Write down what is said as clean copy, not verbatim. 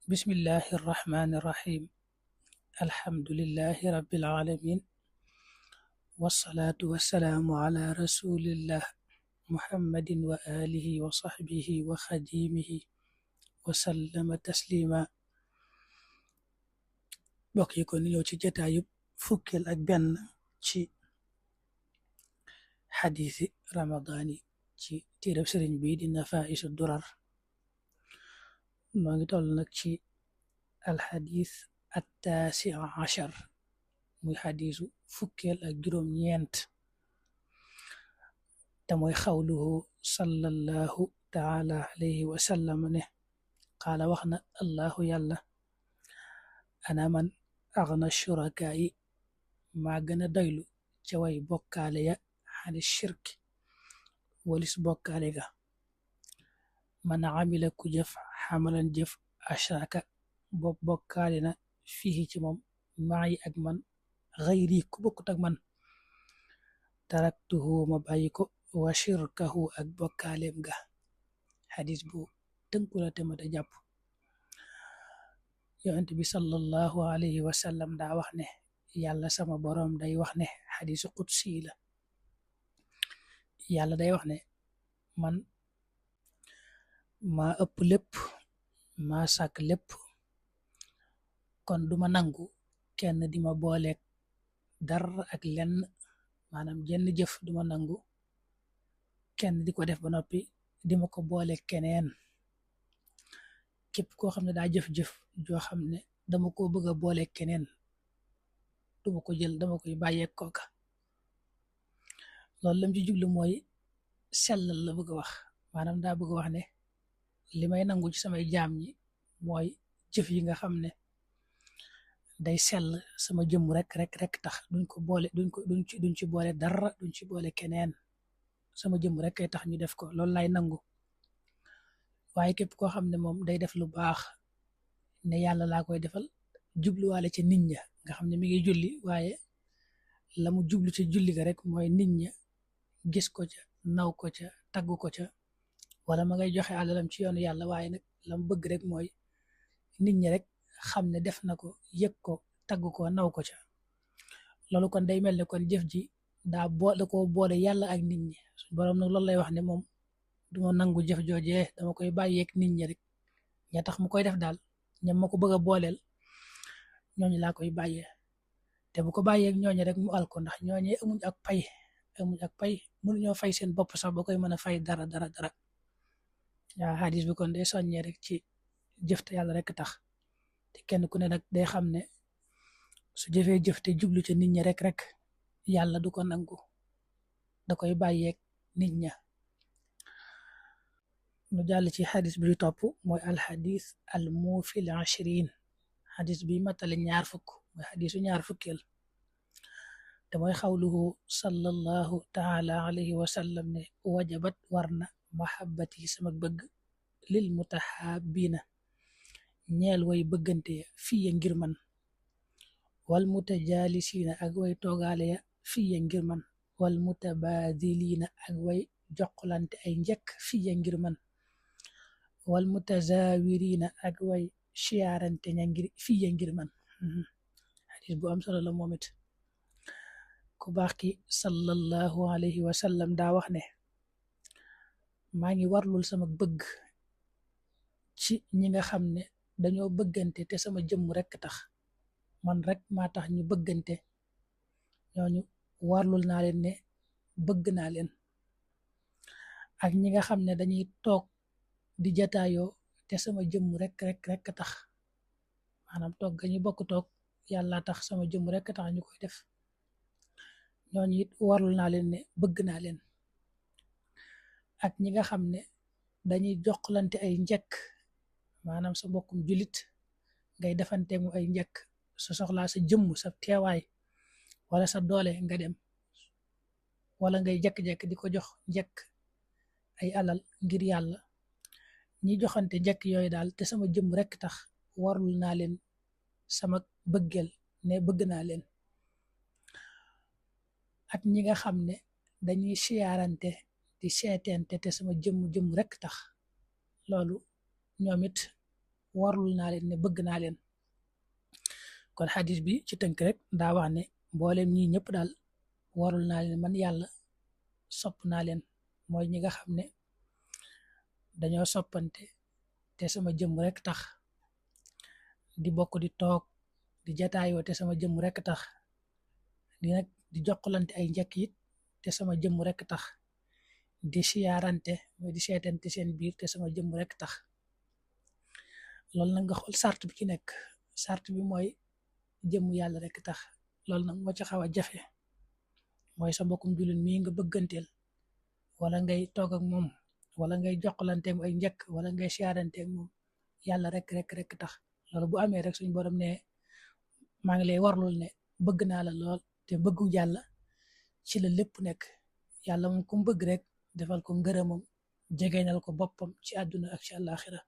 بسم الله الرحمن الرحيم. الحمد لله رب العالمين، والصلاة والسلام على رسول الله محمد وآله وصحبه وخديمه وسلم تسليما. bokk yi kon ñëw ci jataayub fukkeel ak benn ci xadiisi ramadaani ci téereb sëriñ bi di Nafaa'isu Durar. noo ngi toll nag ci alxadiis attaasi ashar, muy xadiisu fukkeel ak juróom ñeent, te mooy xawluhu sallallahu taala alayhi wa sallam ne qaala wax na allahu yàlla ana man agna shurakaa yi maa gën a doylu ca way bokkaale ya xani shirk walis bokkaale ga. man amila ku jëf xamalan jëf ashraka bopp bokkaale na fii ci moom maa yi ak man xayri ku bokkut ak man taraktuhu ma bàyyi ko wa shirkahu ak bokkaaleem ga. xadis bu tënku la te mat a jàpp. yonent bi sallallahu alayhi wa sallam daa wax ne yàlla sama boroom day wax ne xadisu qudsi la. yàlla day wax ne man maa ëpp lépp, maa sàkk lépp, kon duma nangu kenn di ma booleeg dara ak lenn, maanaam jenn jëf duma nangu kenn di ko def ba noppi di ma ko booleeg keneen. képp koo xam ne daa jëf-jëf joo xam ne dama ko bëgg a booleeg keneen, duma ko jël, dama koy bàyyeeg kooka. loolu lam ci jublu mooy sellal la bëgg a wax, maanaam daa bëgg a wax ne li may nangu ci samay jaam ñi mooy jëf yi nga xam ne day sell sama jëmm rek tax, duñ ko boole, duñ ci boole dara, duñ ci boole keneen, sama jëmm rek kay tax ñu def ko, loolu lay nangu. waaye képp koo xam ne moom day def lu baax ne yàlla laa koy defal, jubluwaale ca nit ña, nga xam ne mi ngi julli waaye la mu jublu ca julli ga rek mooy nit ña gis ko ca, naw ko ca, tagg ko ca, wala ma ngay joxe àlalam ci yoonu yàlla, waaye nag la mu bëgg rek mooy nit ñi rek xam ne def na ko, yëg ko, tagg ko, naw ko ca. loolu kon day mel ne kon jëf ji da koo boole yàlla ak nit ñi. suñ boroom nag loolu lay wax ne moom duma nangu jëf joojee, dama koy bàyyeeg nit ñi rek, ña tax mu koy def daal, ñam ma ko bëgg a booleel ñooñu laa koy bàyyee. te bu ko bàyyeeg ñooñu rek mu al ko, ndax ñooñu amuñ ak pay, mënuñoo fay seen bopp sax ba koy mën a fay dara. waaw xadis bi kon day soññee rek ci jëf te yàlla rek tax, te kenn ku ne nag day xam ne su jëfee jëf te jublu ca nit ñi rek yàlla du ko nangu, da koy bàyyeeg nit ña. nu jàll ci xadis bi topp mooy alxadis al muufil ashrin, xadis bi matale ñaar fukk, mooy xadisu ñaar fukkeel, te mooy xawluhu sallallahu taala alayhi wa sallam ne wajabat war na mahabbati sama bëgg lil mutahaabina ñeel way bëggante ya fiya ngir man, wal mutajaalisiina ak way toogaale ya fiya ngir man, wal mutabaadiliina ak way joxlante ay njëkk fiya ngir man, wal mutazaawiriina ak way siyaarante ña ngir fiya ngir man. xadis bu am solo la moom it. ku baax ki sallallahu alayhi wa sallam daa wax ne maa ngi warlul sama bëgg ci ñi nga xam ne dañoo bëggante te sama jëmm rek tax, man rek maa tax ñu bëggante, ñooñu warlul naa leen ne bëgg naa leen. ak ñi nga xam ne dañuy toog di jataayoo te sama jëmm rek tax, maanaam toog ga ñu bokk toog yàlla tax, sama jëmm rek tax ñu koy def, ñooñu it warlul naa leen ne bëgg naa leen. ak ñi nga xam ne dañuy joxlante ay njëkk, maanaam sa mbokkum julit ngay defante mu ay njëkk, sa soxlaa sa jëmm, sa teewaay wala sa doole nga dem, wala ngay jekk-jekk di ko jox njëkk ay alal ngir yàlla, ñi joxante njëkk yooyu daal te sama jëmm rek tax, warlul naa leen sama bëggeel ne bëgg naa leen. ak ñi nga xam ne dañuy siyaarante di seetente te sama jëmm rek tax, loolu ñoom it warlul naa leen ne bëgg naa leen. kon xadis bi ci tënk rek daa wax ne mboolem ñii ñëpp daal warul naa leen man yàlla sopp naa leen, mooy ñi nga xam ne dañoo soppante te sama jëmm rek tax, di bokk di toog di jataayoo te sama jëmm rek tax, di jokkalante ay njëkk it te sama jëmm rek tax, di siyaarante mooy di seetante seen biir te sama jëmm rek tax. loolu nag nga xool sart bi ci nekk, sart bi mooy jëmm yàlla rek tax. loolu nag moo ci xaw a jafe, mooy sa mbokkum jullit mii nga bëgganteel, wala ngay toog ak moom, wala ngay jokkalanteem ay njëkk, wala ngay siyaaranteeg moom yàlla rek tax. loolu bu amee rek suñ borom ne maa ngi lay warlul ne bëgg naa la lool, te bëggu yàlla ci la lépp nekk. yàlla moom ku mu bëgg rek defal ko ngërëmam, jegeñal ko boppam ci àdduna ak ci àllaaxira.